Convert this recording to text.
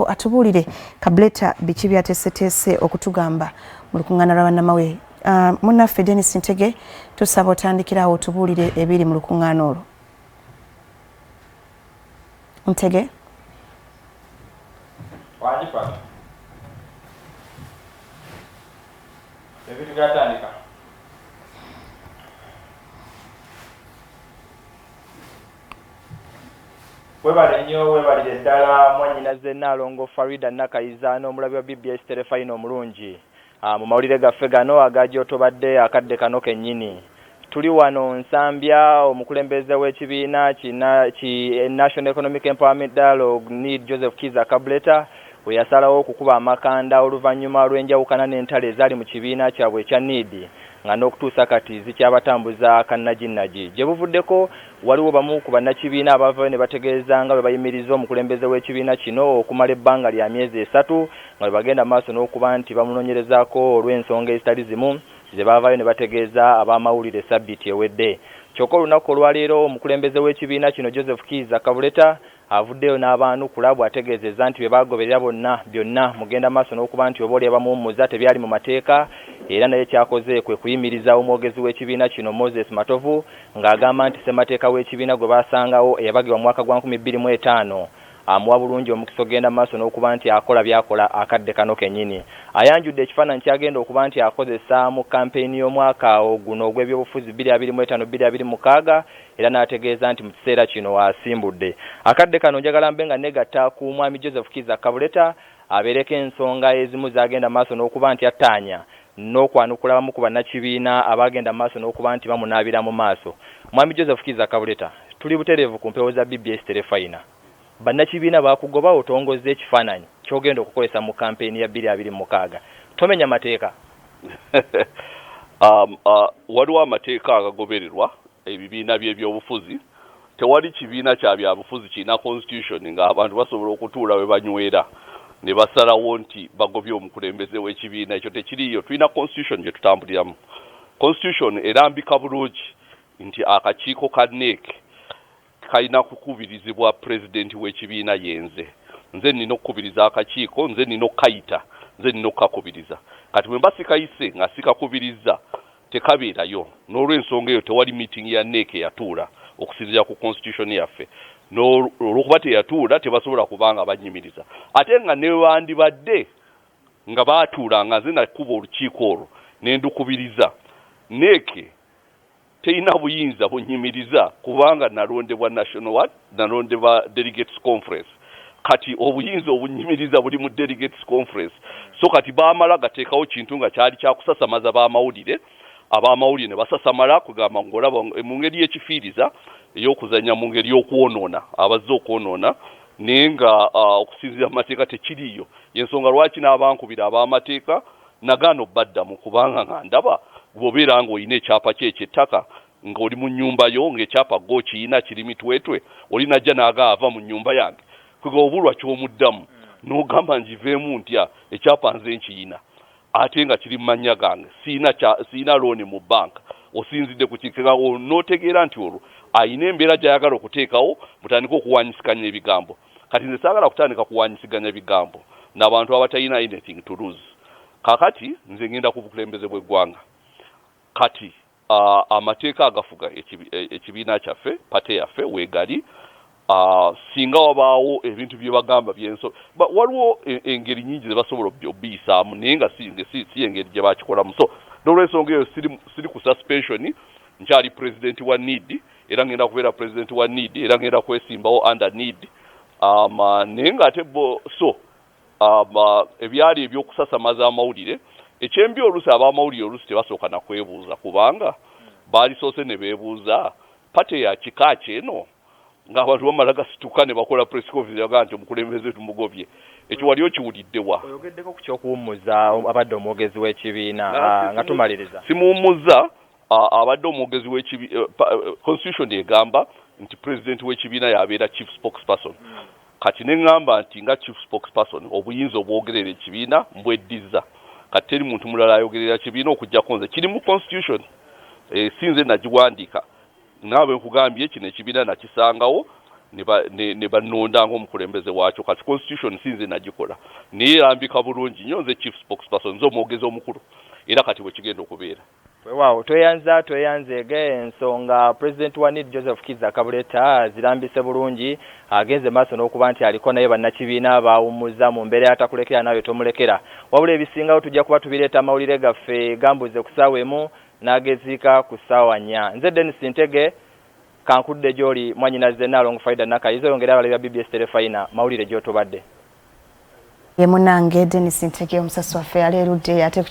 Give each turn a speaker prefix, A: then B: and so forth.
A: Tumwogereko atubuulire Kabuleta biki byateeseteese okutugamba mu lukuŋŋaana lwa bannamawulire. Munnaffe Denis Ntege, tusaba otandikirawo otubuulire ebiri mu lukuŋŋaana olwo. Ntege.
B: Ebintu byatandika. Webale nnyo, webalire ddala mwannyinaze Nnaalongo Farida Nakayiza n'omulabi wa BBS Terefayina omulungi. Mu mawulire gaffe gano aga gy'otobadde akadde kano kennyini. Tuli wano Nsambya, omukulembeze w'ekibiina ki National Economic Empowerment Dialogue NEED Joseph Kiiza Kabuleta we yasalawo okukuba amakanda oluvannyuma lw'enjawukana n'entalo ezaali mu kibiina kyabwe ekya NEED nga n'okutuusa kati zikyabatambuza kannaginnagi. Gye buvuddeko waliwo bamu ku bannakibiina abaavayo ne bategeeza nga bwe bayimiriza omukulembeze w'ekibiina kino okumala ebbanga lya myezi esatu nga bwe bagenda maaso n'okuba nti bamunoonyerezaako olw'ensonga ezitali zimu ze baavaayo ne bategeeza ab'amawulire ssabbiiti ewedde. Kyokka olunaku olwaleero omukulembeze w'ekibiina kino Joseph Kiiza Kabuleta avuddeyo n'abaanukula bw'ategeezezza nti bye baagoberera bonna byonna mugenda maaso n'okuba nti oba oli abamuwummuza tebyali mu mateeka era naye ky'akoze kwe kuyimiriza omwogezi w'ekibiina kino Moses Matovu ng'agamba nti ssemateeka w'ekibiina gwe baasangawo eyabagibwa mu mwaka gwa 2005 amuwa bulungi omukisa okugenda mu maaso n'okuba nti akola by'akola akadde kano kennyini. Ayanjudde ekifaananyi ky'agenda okuba nti akozesa mu kkampeyini y'omwaka guno ogw'ebyobufuzi 2025 2026 era n'ategeeza nti mu kiseera kino asimbudde. Akadde kano njagala mbe nga nneegatta ku Mwami Joseph Kiiza Kabuleta abeereko ensonga ezimu z'agenda mu maaso n'okuba nti attaanya n'okwanukula abamu ku bannakibiina abaagenda mu maaso n'okuba nti bamunaabira mu maaso. Mwami Joseph Kiiza Kabuleta, tuli butereevu ku mpewo za BBS Terefayina. Bannakibiina baakugoba otongozze ekifaananyi ky'ogenda okukozesa mu kkampeyini ya 2026. Tomenya mateeka?
C: Waliwo amateeka agagobererwa ebibiina by'ebyobufuzi. Tewali kibiina kya byabufuzi kirina constitution ng'abantu basobola okutuula we banywera ne basalawo nti bagobye omukulembeze w'ekibiina. Ekyo tekiriiyo. Tulina constitution gye tutambuliramu. Constitution erambika bulungi nti akakiiko ka NEC kalina kukubirizibwa pulezidenti w'ekibiina yenze. Nze nnina okukubiriza akakiiko, nze nnina okukayita, nze nnina okukakubiriza. Kati bwe mba sikayise nga sikakubirizza tekabeerayo. N'olw'ensonga eyo tewali meeting ya NEC eyatuula okusinziira ku constitution yaffe. Olw'okuba teyatuula tebasobola kuba nga bannyimiriza. Ate nga ne bandibadde nga baatuula nga nze nakuba olukiiko olwo ne ndukubiriza, NEC terina buyinza bunyimiriza kubanga nalondebwa national what? Nalondebwa delegates conference. Kati obuyinza obunyimiriza buli mu delegates conference. So kati baamala gateekawo kintu nga kyali kyakusasamaza b'amawulire, ab'amawulire ne basasamala kugamba ng'olaba mu ngeri y'ekifiiriza ey'okuzannya mu ngeri y'okwonoona, abazze okwonoona, naye nga okusinziira mu mateeka tekiriiyo. Y'ensonga lwaki n'abankubira ab'amateeka nagaana obbaddamu kubanga nga ndaba bw'obeera ng'olina ekyapa kyo eky'ettaka ng'oli mu nnyumba yo ng'ekyapa gwo okiyina kiri mitwetwe, oli n'ajja n'agamba ava mu nnyumba yange, kwegamba obulwa ky'omuddamu n'ogamba ngiveemu ntya ekyapa nze nkiyina ate nga kiri mu mannya gange, siyina looni mu bbanka, osinzidde ku ki? Kwegamba n'otegeera nti olwo alina embeera gy'ayagala okuteekawo mutandike okuwaanyisiganya ebigambo. Kati nze saagala kutandika kuwaanyisiganya bigambo n'abantu abatalina anything to lose. Kaakati nze ngenda ku bukulembeze bw'eggwanga. Kati amateeka agafuga ekibiina kyaffe, party yaffe weegali, singa wabaawo ebintu bye bagamba byenso, waliwo engeri nyingi ze basobola obiyisaamu naye nga si engeri gye bakikolamu. So n'olwensonga eyo siri ku suspension, nkyali president wa NEED era ngenda kubeera president wa NEED era ngenda kwesimbawo under NEED. Naye ng'ate bo so ebyali ebyokusasamaza amawulire ekyembi oluusi ab'amawulire oluusi tebasooka na kwebuuza kubanga baalisoose ne beebuuza party ya kika ki eno ng'abantu bamala gasituka ne bakola press conference bagamba nti omukulembeze tumugobye. Ekyo wali okiwuliddewa?
B: Oyogeddeko ku ky'okuwummuza abadde omwogezi w'ekibiina nga tumaliriza.
C: Simuwummuzza, abadde omwogezi w'ekibiina. Constitution egamba nti president w'ekibiina y'abeera chief spokesperson. Kati ne ŋŋamba nti nga chief spokesperson obuyinza obwogerera ekibiina mbweddiza. Kati teri muntu mulala ayogerera kibiina okuggyako nze. Kiri mu constitution. Si nze nagiwandiika. Naawe nkugambye kino ekibiina nakisangawo. Ne bannonda ng'omukulembeze waakyo. Kati constitution si nze nagikola, naye erambika bulungi nnyo. Nze chief spokesperson, nze omwogezi omukulu, era kati bwe kigenda okubeera.
B: Weewaawo, tweyanza, tweyanzeege. Ensonga President wa NEED Joseph Kizza Kabuleta zirambise bulungi, agenze maaso n'okuba nti aliko naye bannakibiina baawummuza mu mbeera yatakulekera naawe tomulekera. Wabula ebisingawo tujja kuba tubireeta amawulire gaffe gambuze ku ssaawa 1 n'ageziika ku ssaawa 4. Nze Denis Ntege, kankudde gy'oli mwanyinaze Naalongo Farida Nakayiza, oyongere abalabi ba BBS Terefayina mawulire gy'otobadde.
A: Ye munange Denis Ntege, omusasi waffe aleerudde ate ku